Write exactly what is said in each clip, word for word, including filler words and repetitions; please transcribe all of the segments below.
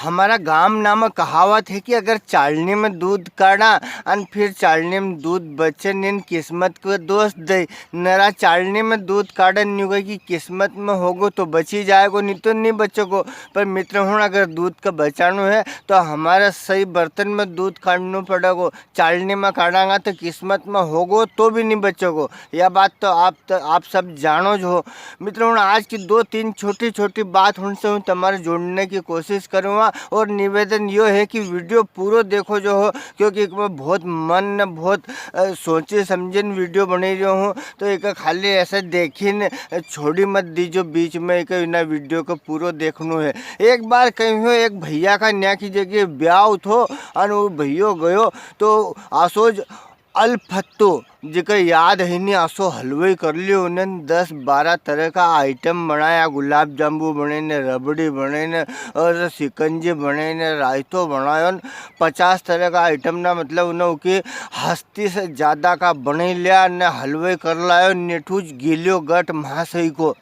हमारा गाम ना में कहावत है कि अगर चालनी में दूध काढ़ा अन फिर चालनी में दूध बचे नी न किस्मत को दोष दे। नरा चालनी में दूध काढ़न न्यू कहे कि किस्मत में होगो तो बची जाएगो, नी तो नी बचेगो। पर मित्र हुण, अगर दूध का बचानो है तो हमारा सही बर्तन में दूध काढ़नो पड़ेगो। चालनी में काढ़ांगा तो किस्मत में होगो तो भी नी बचेगो। या बात तो आप, तो आप सब जानो ज हो। मित्र हुण, आज की दो तीन छोटी छोटी बात हुण से हूँ तमारे जोड़ने की कोशिश करूँगा। और निवेदन यो है कि video पूरो देखो जो हो, क्योंकि इकमें बहुत मन ने बहुत, अ, सोची समझी ने video बनी रह्यो हूँ। तो इके खाली ऐसे देखी ने, अ, छोड़ी मत दीजो बीच में, इके इना video को पूरो देखनो है। एक बार कहीं हो, एक भैया का न्या की जगह ब्याव थो, अन वो भैयो गयो, तो आसोज अलफत्तो, जिके याद है नी, आसो हलवो ही कर लियो। उन्हें दस बारह तरह का item बनाया, गुलाब जांबू बने ने, रबड़ी बने ने, और शिकंजी बने ने, रायतो बनायो ने, पचास तरह का item ना, मतलब, उन्हें उकी हस्ती से ज्यादा का बने लिया ने, हलवो ही कर लायो, नेठूज गिलियो गट महासई को।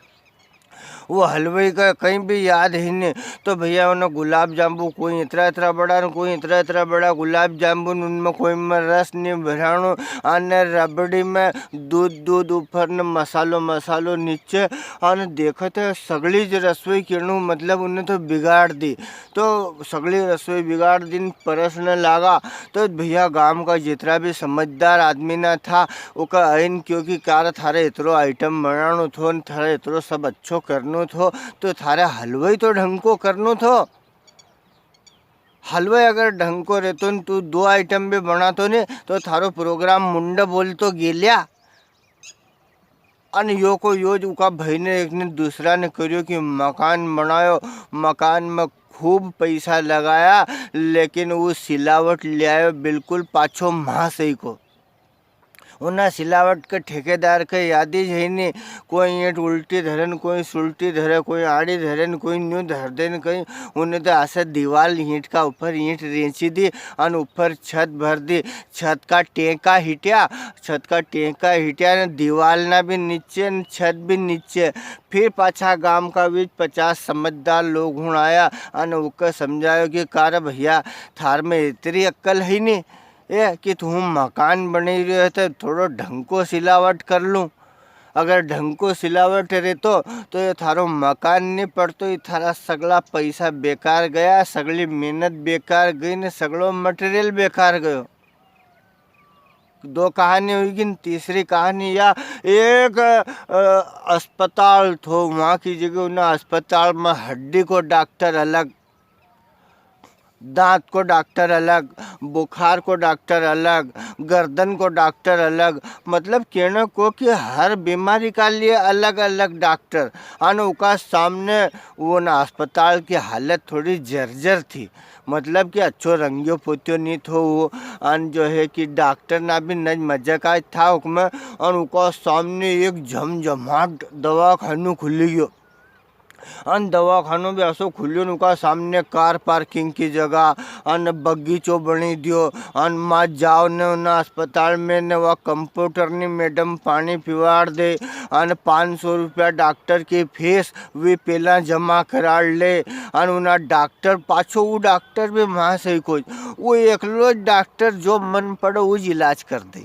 वो हलवाई का कहीं भी याद ही नी। तो भैया, उन्हें गुलाब जांबू कोई इतरा इतरा बड़ा न कोई इतरा इतरा बड़ा गुलाब जांबू न, उनमें कोई में रस नी भराणो, अने रबड़ी में दूध दूध ऊपर न मसालो मसालो नीचे। अने देखे तो सगली ज रसोई किरणू, मतलब, उन्हें तो बिगाड़ दी। तो सगली रसोई बिगाड़ दी न परसने लागा। तो भैया, गांव का जितरा भी समझदार आदमी ना था, उका अइन क्यो कि, "कारे, थारे इतरो item बनानो थो न थारे इतरो सब अच्छो करनो थो, तो थारे हलवो ही तो ढंग को करनो थो। हलवो ही अगर ढंग को रहतो न, तू दो item भी बनातो ने, तो थारो program मुंडे बोलतो गेल्या।" अन यो को यो ज उका भाई ने एक ने दूसरा ने करियो कि मकान बनायो, मकान में खूब पैसा लगाया, लेकिन वो सिलावट ले आयो बिल्कुल पाछो महासई को। उन्हें सिलावट के ठेकेदार के याद ही है नी, कोई ईंट उल्टी धरे न, कोई सुल्टी धरे, कोई आड़ी धरे न, कोई न्यू धर दे न कहीं। उन्हें तो ऐसे दीवाल ईंट का ऊपर ईंट रेंची दी, अन ऊपर छत भर दी। छत का टेंका हिटिया, छत का टेंका हिटिया ने दीवाल ना भी नीचे न छत भी नीचे। फिर पाछा गांव का बीच पचास समझदार लोग हुण आया, अन उके समझायो कि, "कारे भैया, थार में इतरी अक्कल है नी, ए, कि तू मकान बनी रह्यो है, तो थोड़ो ढंग को सिलावट कर लूं। अगर ढंग को सिलावट रहतो, तो ये थारो मकान नी पड़तो, ये थारा सगला पैसा बेकार गया, सगली मेहनत बेकार गई ने सगलो material बेकार गयो।" दो कहानी हुई कि तीसरी कहानी या एक, अ, अस्पताल थो, वहाँ की जगह उन्हें अस्पताल में हड्डी को डॉक्टर अलग, दांत को डॉक्टर अलग, बुखार को डॉक्टर अलग, गर्दन को डॉक्टर अलग, मतलब कहने को कि हर बीमारी का लिए अलग-अलग डॉक्टर। अन उका सामने वो ना अस्पताल की हालत थोड़ी जर्जर थी, मतलब कि अच्छो रंगियो पोत्यो नी थो वो। अन जो है कि डॉक्टर ना भी नज मजा का था उकमें। अन उका सामने एक झमझमाट दवाखानो खुली गयो। अन दवाखानो भी असो खुल्यो न, उका सामने कार parking की जगह, अन बगीचो बनी दियो, अन माँ जाओ ने उन्हें अस्पताल में ने वा कंपाउंडर नी मैडम पानी पिवाड़ दे, अन पाँच सौ रुपया डॉक्टर की फीस वी पेला जमा करा ले, अन उन्हें डॉक्टर पाछो, वो डॉक्टर भी महासई को, वो एकलो डॉक्टर जो मन पड़े वो ज इलाज कर दे।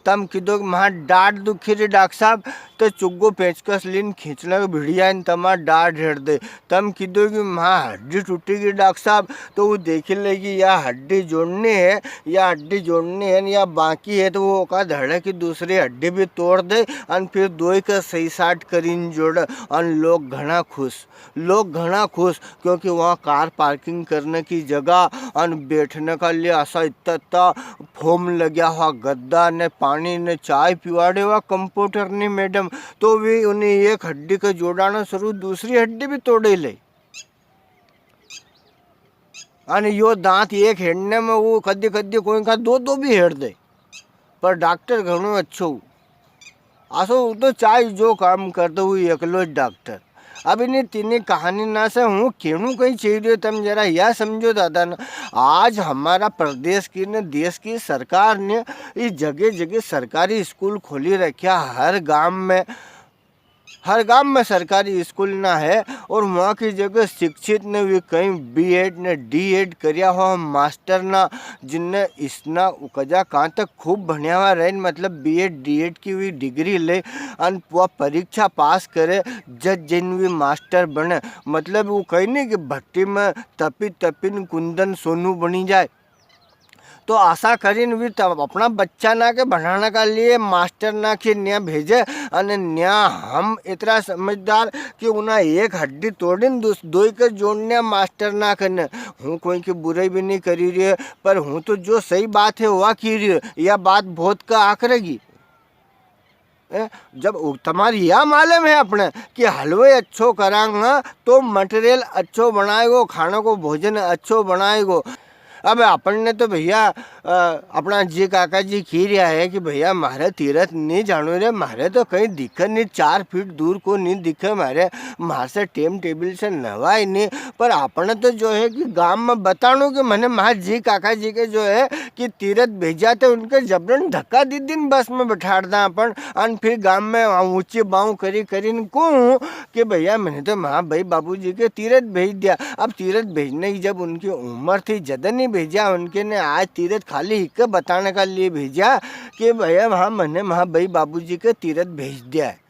तम किदो कि म्हां डाढ़ दुखी री डॉक्टर साहब, तो चुग्गो पेचकस लीन खींचना के भिड़िया ने तमा डाढ़ हेड़ दे। तम किदो कि म्हां हड्डी टूटी गई डॉक्टर साहब, तो वो देखी लेगी या हड्डी जोड़नी है, या हड्डी जोड़नी है, या बाकी है, तो वो का धड़े की दूसरी हड्डी भी तोड़ दे, अन फिर दोई का सही साट करीन जोड़े, अन लोग घणा खुश। लोग घणा खुश, क्योंकि वहाँ कार parking करने की जगह अन बैठने का लिए असा इतना, इतना फोम लग्या हुआ गद्दा ने पानी ने चाय पिवाड़े हुआ कंपाउंडर ने मैडम, तो वे उन्हें एक हड्डी के जोड़ाना शुरू, दूसरी हड्डी भी तोड़े ले। अन यो दांत एक हेड़ने में वो कदी कदी कोई का दो दो भी हेड़ दे। पर डॉक्टर घणो अच्छो। असो तो चाहे जो काम कर दो, वो एकलो ज डॉक्टर। अब इन्हीं तीनी कहानी ना से हूँ केणू कहीं चाहिए, तम जरा या समझो दादा ना। आज हमारा प्रदेश की ने देश की सरकार ने ये जगह जगह सरकारी स्कूल खोली रख्या हर गांव में। हर गाम में सरकारी स्कूल ना है और वहाँ की जगह शिक्षित ने भी कई बीएड ने डीएड करिया हुआ मास्टर ना, जिनने इसना कजा कहाँ तक खूब भणिया हुआ रहे, मतलब बीएड डीएड की भी डिग्री ले, अन वह परीक्षा पास करे, जज जिन भी मास्टर बने। मतलब वो कही नहीं कि भट्टी में तपी तपी न कुंदन सोनू बनी जाए। तो आशा करीन भी तब अपना बच्चा ना के बढ़ाने का लिए मास्टर ना के न्या भेजे। अने न्या हम इतना समझदार कि उन्हें एक हड्डी तोड़ीन दूस-, दोई के जोड़ने मास्टर ना करने। हूँ कोई की बुराई भी नहीं करी रही है, पर हूँ तो जो सही बात है, वह की रही है। यह बात बहुत का आकरेगी। ए, जब उ-, तमारी या मालूम है अपने कि हलवे अच्छो करांगा तो मटेरियल अच्छो बनाएगो, खाने को भोजन अच्छो बनाएगो। अब अपन ने तो भैया, अ, अपना जी काका जी खी रिया है कि भैया, म्हारे तीरथ नहीं जानो रे, म्हारे तो कहीं दिखे नहीं, चार फीट दूर को नहीं दिखे म्हारे, म्हारे से टेम टेबल से नवाय नहीं। पर अपन तो जो है कि गाम में बतानो कि मने म्हारे जी काका जी के जो है कि तीरथ भेजा थे, उनके जबरन धक्का दी दिन बस में बैठाड़ दा अपन। अन फिर गाम में ऊंची बाऊं करी करी न कहूं कि भैया, मैंने तो म्हारा भाई बाबूजी के तीरथ भेज दिया। अब तीरथ भेजने की जब उनकी उम्र थी, जद नहीं भेजा उनके ने, आज तीरथ खाली हिक बताने का लिए भेजा कि भैया, वहाँ मैंने म्हारा भाई बाबूजी के तीरथ भेज दिया है।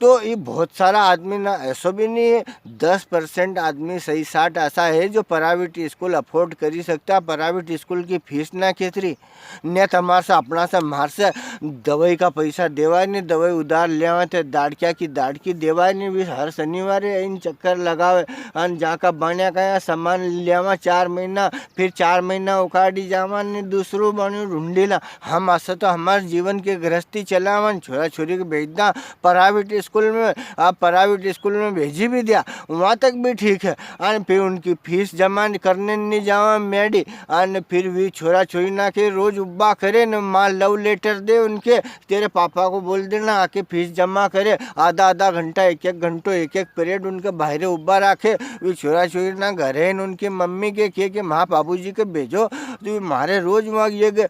तो ये बहुत सारा आदमी ना, ऐसो भी नहीं है, दस परसेंट आदमी सही साठ ऐसा है जो प्राइवेट स्कूल अफोर्ड करी सकता, प्राइवेट स्कूल की फीस ना केतरी, ने तमार से अपना से म्हार से दवाई का पैसा देवाय नहीं, दवाई उधार लेवा थे, दाड़किया की दाड़की देवाय नहीं, भी हर शनिवार इन चक्कर लगावे, अन जाका बाण्या का यहाँ सामान लेवा चार महीना, फिर चार महीना उकाड़ी जावा ने दूसरो बाण्यो ढूंढी ला। हम ऐसा तो हमारे जीवन के गृहस्थी चलावन, छोरा छोरी के भेज दा प्राइवेट स्कूल में, आप प्राइवेट स्कूल में भेजी भी दिया, वहाँ तक भी ठीक है। अन फिर उनकी फीस जमा करने नहीं जावा मेडी, अन फिर भी छोरा छोरी ना के रोज उब्बा करे न, माँ लव लेटर दे उनके, तेरे पापा को बोल देना आके फीस जमा करे। आधा आधा घंटा, एक एक घंटो, एक एक पीरियड उनके बाहरे उब्बा राखे। वे छोरा छोरी ना घरे न उनकी मम्मी के के, के माँ बाबूजी के भेजो, तो वे म्हारे रोज वहाँ ये, अ,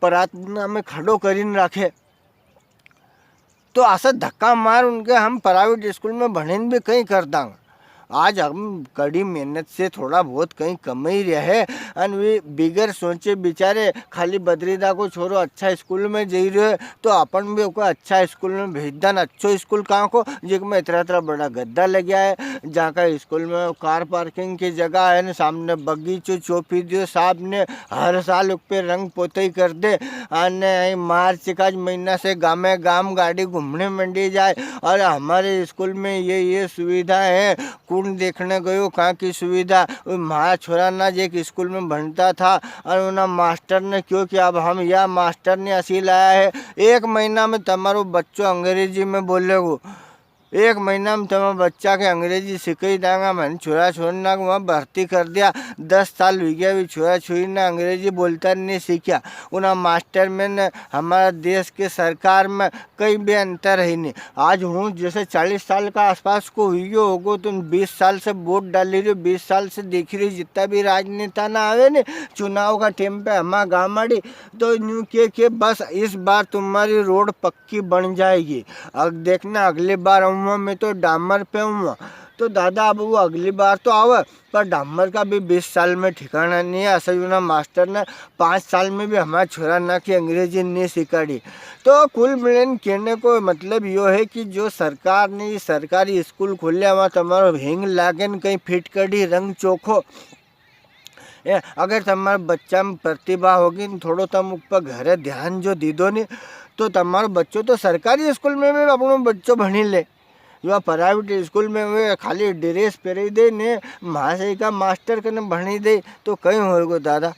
प्रार्थना में खड़ो करीन राखे। तो असा धक्का मार उनके हम प्राइवेट स्कूल में भणीन भी कई कर दांगा। आज हम कड़ी मेहनत से थोड़ा बहुत कई कमाई रहे हैं, अन वे बिगर सोचे बिचारे खाली बद्रीदा को छोरो अच्छा स्कूल में जई रह्यो है, तो अपन भी ओको अच्छा स्कूल में भेज दां। अच्छो स्कूल कहाँ को, जेक में इतरा इतरा बड़ा गद्दा लग्या है, जहाँ का स्कूल में कार पार्किंग की जगह है न, सामने बगीचो चोपी दियो साहब ने, हर साल उक पे रंग पोतई कर दे। अने आई मार्च का ज महीना से गामे गाम गाड़ी घूमने मंडी जाए। और हमारे स्कूल में ये, ये सुविधा है, कुण देखने गयो कहाँ की सुविधा? वो म्हारा छोरा ना जे एक स्कूल में भणता था और उना मास्टर ने क्यो कि अब हम या मास्टर ने असी लाया है, एक महीना में तमारो बच्चो अंग्रेजी में बोलेगो। एक महीना में तमारा बच्चा के अंग्रेजी सिखाई दांगा, मन छोरा छोरना को वहाँ भर्ती कर दिया। दस साल हुई गया, अभी छोरा छोरी ने अंग्रेजी बोलता नहीं सीखा। उना मास्टर में न हमारा देश के सरकार में कई भी अंतर है नहीं। आज हूँ जैसे चालीस साल का आसपास को हुई गयो होगो, तुम बीस साल से वोट डाली रही हो, बीस साल से देखी रही, जितना भी राजनेता ना आवे ने चुनाव का टाइम पे हमारा गाँव आड़ी, तो न्यू के, के बस इस बार तुम्हारी रोड पक्की बन जाएगी। अब देखना अगली बार आऊँगा मैं तो डामर पे आऊँगा। तो दादा अब वो अगली बार तो आवे, पर डामर का भी बीस साल में ठिकाना नहीं है। असा यूना मास्टर ने पाँच साल में भी हमारा छोरा ना की अंग्रेजी नहीं सिखाड़ी। तो कुल मिलन कहने को मतलब यो है कि जो सरकार ने ये सरकारी स्कूल खोलिया, वहाँ तुम्हारो हिंग लागे न कहीं फिटकड़ी रंग चोखो। ए, अगर तमारे बच्चा में प्रतिभा होगी न, थोड़ो तम ऊपर घरे ध्यान जो दी दो ने, तो तमारो बच्चो तो सरकारी स्कूल में भी अपनो बच्चो भणी ले। जो प्राइवेट स्कूल में वे खाली ड्रेस पहरी दे ने, म्हासे का मास्टर कने भणी दे, तो कई होएगो दादा?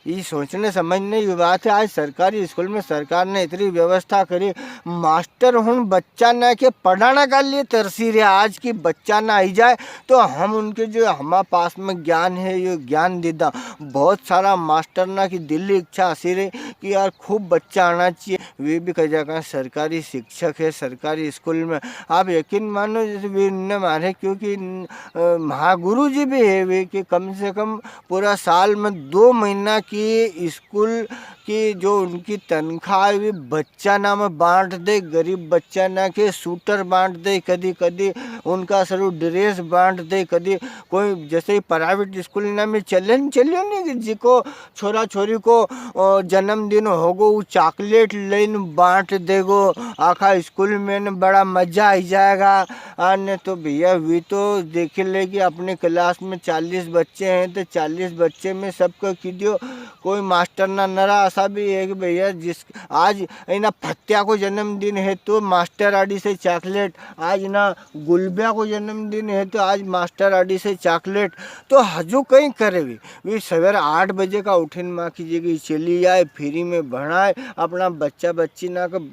ई सोचने समझने की बात है। आज सरकारी स्कूल में सरकार ने इतनी व्यवस्था करी, मास्टर हुन बच्चा ना के पढ़ाने का लिए तरसी रहे। आज की बच्चा ना आई जाए तो हम उनके जो हमारे पास में ज्ञान है, यो ज्ञान दे दा। बहुत सारा मास्टर ना की दिली इच्छा असी रही कि यार खूब बच्चा आना चाहिए। वे भी कह जाकर सरकारी शिक्षक है, सरकारी स्कूल में। आप यकीन मानो जैसे वे इनने मारे, क्योंकि इन-, अ, महागुरु जी भी है वे कि कम से कम पूरा साल में दो महीना की स्कूल कि जो उनकी तनख्वाह है, वी बच्चा ना में बांट दे, गरीब बच्चा ना के सूटर बांट दे, कदी कदी उनका सरू ड्रेस बांट दे, कदी कोई जैसे ही प्राइवेट स्कूल ना में चले न चलियो नी कि जिको छोरा छोरी को, अ, जन्मदिन होगो, वो चॉकलेट लेन बांट देगो, आखा स्कूल में न बड़ा मजा आई जाएगा। अने तो भैया, वी तो देख ले कि अपने क्लास में चालीस बच्चे हैं, तो चालीस बच्चे में सबको की दियो, कोई मास्टर ना नरा असा भी है कि भैया, जिस, आज इना फत्या को जन्मदिन है, तो मास्टर आड़ी से चॉकलेट, आज इना गुलबिया को जन्मदिन है, तो आज मास्टर आड़ी से चॉकलेट। तो हजू कई करे भी, वी सवेरे आठ बजे का उठिन माँ की जगह चली आए, फ्री में भणाए, अपना बच्चा बच्ची ना के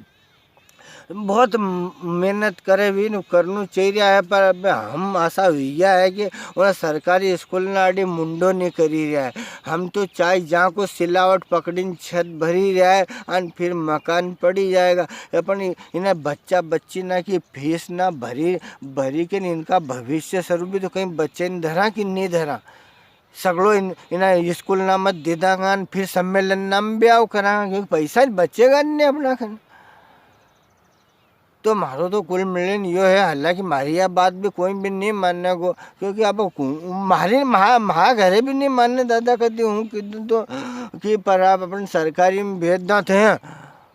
बहुत म-, मेहनत करे भी नु करनु चाहिए है, पर अब हम असा हुई गया है कि उन्हें सरकारी स्कूल ना आड़ी मुंडो नहीं करी रहा है। हम तो चाहे जहाँ को सिलावट पकड़ीन छत भरी रहा है, अन फिर मकान पड़ी जाएगा। अपन इन्हें बच्चा बच्ची ना की फीस ना भरी, भरी के इनका भविष्य स्वरूप भी तो कहीं बच्चे न धरा कि नहीं धरा। सगळो इन, इना स्कूल ना मत दे दांगा न फिर सम्मेलन ना में ब्याव करांगा, क्योंकि पैसा बचेगा नी अपना कन। तो म्हारो तो कुल मिलन यो है, हालांकि म्हारी या बात भी कोई भी नी मानने को, क्योंकि अब कु-, म्हारी, म्हा-, म्हा घरे भी नी मानने दादा, कदी हूँ कीधुं तो कि पर आप अपन सरकारी में भेज दां थे।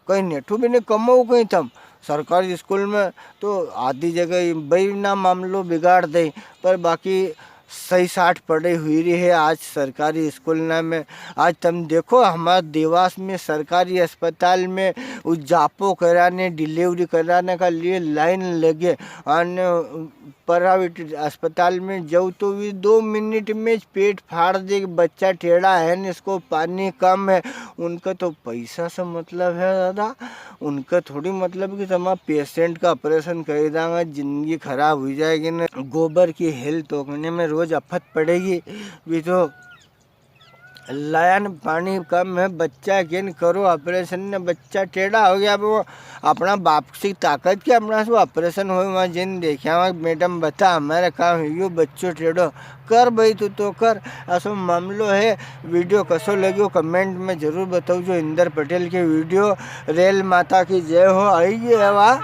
कहीं नेठू भी नहीं कमाओ कहीं तम। सरकारी स्कूल में तो आधी जगह बई ना मामलो बिगाड़ दे, पर बाकी सही साठ पढ़ाई हुई रही है आज सरकारी स्कूल ना में। आज तम देखो, हमारे देवास में सरकारी अस्पताल में उ जापो कराने, डिलीवरी कराने का लिए लाइन लगे, अन प्राइवेट अस्पताल में जाओ तो वी दो मिनट में पेट फाड़ दे कि बच्चा टेढ़ा है न, इसको पानी कम है। उनका तो पैसा से मतलब है दादा, उनका थोड़ी मतलब कि तमारा पेशेंट का ऑपरेशन कर देंगे, जिंदगी खराब हुई जाएगी न। गोबर की हेल तोकने में रोज आफत पड़ेगी। वी तो लाइन पानी कम है, बच्चा के न करो ऑपरेशन ने बच्चा टेढ़ा हो गया। अब वो अपना बाप की ताकत के अपना से ऑपरेशन हो, वहाँ जिन देखा, वहाँ मैडम बता, हमारे काम है यो बच्चो टेढ़ो कर भाई, तू तो कर। असो मामलो है। वीडियो कसो लग्यो कमेंट में जरूर बताओ। जो इंदर पटेल के वीडियो, रेल माता की जय हो। आई गई है वाह,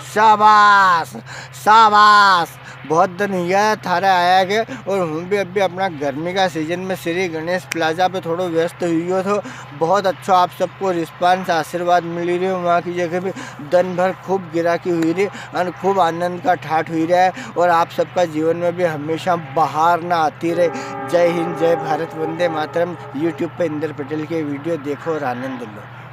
शाबाश, शाबाश। बहुत दिन हुआ है थारे आया के, और हूँ भी अभी अपना गर्मी का सीजन में श्री गणेश प्लाजा पे थोड़ो व्यस्त हुई गयो थो। बहुत अच्छा आप सबको रिस्पांस, आशीर्वाद मिली रही हो। वहाँ की जगह भी दिन भर खूब गिराकी हुई रही और खूब आनंद का ठाट हुई रहा है, और आप सबका जीवन में भी हमेशा बहार ना आती रहे। जय हिंद, जय भारत, वंदे मातरम। YouTube पे इंदर पटेल के वीडियो देखो और आनंद लो।